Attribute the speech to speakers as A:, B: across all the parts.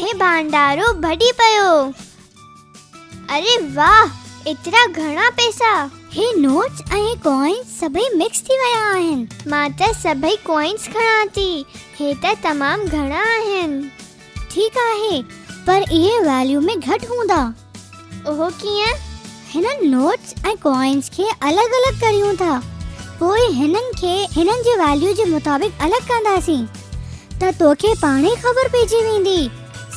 A: هي ڀانڊارو ڀڄي پيو. اري واهه ايترا گهڻا پئسا.
B: هي نوٽس ۽ هي ڪوائنس سڀئي مڪس ٿي ويا آهن.
A: مان ته سڀئي ڪوائنس کڻان ٿي. هي ته تمام گهڻا آهن.
B: ٺيڪ آهي پر اهي ويليو ۾ گهٽ هوندا.
A: اهو ڪيئن؟
B: هنن نوٽس ۽ ڪوائنس کي الڳ الڳ ڪريون ٿا پوء هنن کي هنن جي ويليو جي مطابق الڳ ڪنداسين ته توکي پاڻهي خبر پئجي ويندي.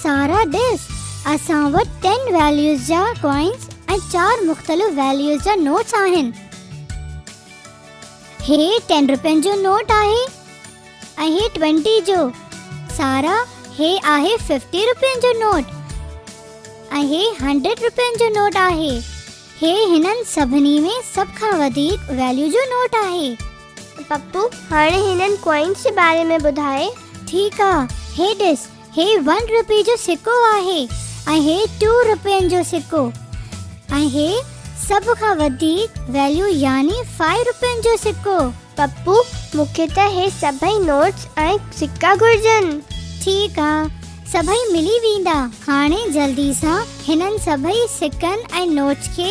B: سارا ڏس اسان وٽ ٽن ويليوز جا ڪوائنس ۽ چار مختلف ويليوز جا نوٽس آهن. هي ٽين روپين جو نوٽ آهي ۽ هي ٽوئنٽي جو. سارا هي آهي ففٽي روپين جو نوٽ ۽ هي هنڊريڊ روپين جو نوٽ آهي. هي هنن سڀني ۾ سڀ کان وڌيڪ ويليو جو نوٽ آهي.
A: پپو هاڻي هنن ڪوائنس جي باري ۾ ٻڌاء.
B: ٺيڪ آ هي ڏس هي ون رپئي جو سڪو آهي ۽ هي ٽو رپين جو سڪو ۽ هي سڀ کان وڌيڪ ويليو يعني فائيو رپين جو سڪو.
A: پپو مون کي ته هي سڀئي نوٽس ۽ سڪا گهرجن.
B: ٺيڪ آ سڀئي ملي ويندا. هاڻي جلدي سان هنن سڀئي سڪن ۽ نوٽس کي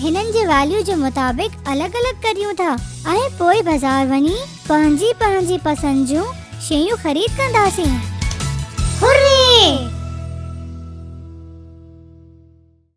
B: هنن جي ويليو جي مطابق الڳ الڳ ڪريون ٿا ۽ پوء بازار وڃي پنهنجي پنهنجي پسند جون شيون خريد ڪنداسين. هري!